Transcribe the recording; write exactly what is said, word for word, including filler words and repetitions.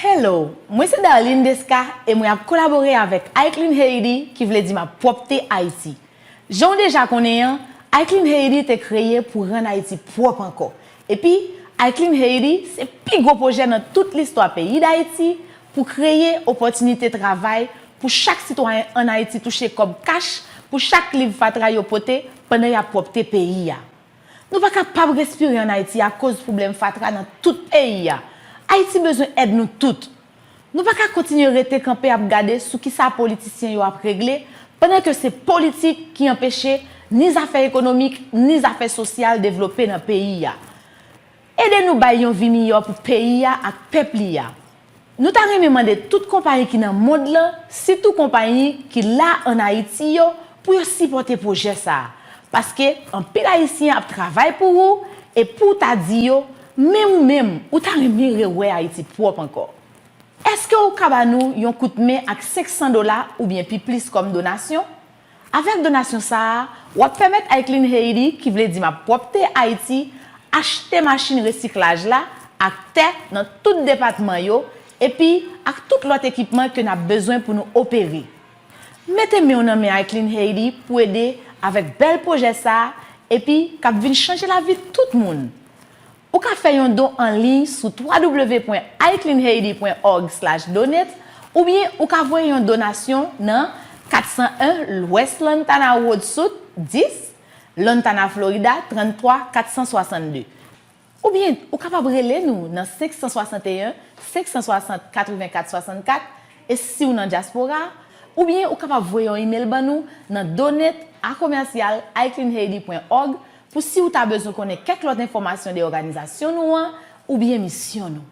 Hello, mwen se Darline Desca e mwen ap kolabore avèk I Clean Haiti, ki vle di m ap pwòpte Ayiti. Jan w deja konnen an, I Clean Haiti te kreye pou rann Ayiti pwòp ankò. Epi, I Clean Haiti se pi gwo pwojè nan tout listwa peyi Dayiti pou kreye opòtinite travay pou chak sitwayen ann Ayiti touche kòb kach pou chak liv fatra yo pote pandan y ap pwòpte peyi a. Nou pa kapab respire ann Ayiti akoz pwoblèm fatra nan tout peyi a. Ayiti bezwen èd nou tout. Nou pa ka kontinye rete kanpe ap gade sou kisa politisyen yo ap regle, pandan ke se politik ki anpeche ni zafè ekonomik, ni zafè sosyal devlope nan peyi a. Ede nou bay yon vi miyò pou peyi a ak pèp li a. Nou ta renmen mande tout konpayi ki nan mond lan, sitou konpayi ki la ann Ayiti yo, pou yo sipòte pwojè sa a. Paske anpil Ayisyen ap travay pou ou e pou w ta di yo, men ou menm, ou ta renmen rewè Ayiti pwòp ankò. Èske w ka ba nou yon kout men ak senk san dola oubyen pi plis kòm donasyon? Avèk donasyon sa a, w ap pèmèt I Clean Haiti, ki vle di m ap pwòpte Ayiti, achte machin resiklaj la ak tè nan tout depatman yo, epi ak tout lòt ekipman ke n ap bezwen pou nou opere. Mete men w nan men I Clean Haiti pou ede avèk bèl pwojè sa a, epi k ap vin chanje lavi tout moun. Ou ka fè yon don an liy sou w w w pwen i clean haiti pwen org slash donate oubyen ou ka voye yon donasyon nan kat san en West Lantana Road Suite dis, Lantana, Florida, trant twa kat san swasann de. Oubyen, ou kapab rele nou nan senk san swasanteyen, senk san swasant, katrevenkat swasannkat, e si w nan dyaspora, oubyen ou kapab voye yon imèl ban nou nan donate a commercial i clean haiti pwen org pou si w ta bezwen konnen kèk lòt enfòmasyon de òganizasyon nou an oubyen misyon nou.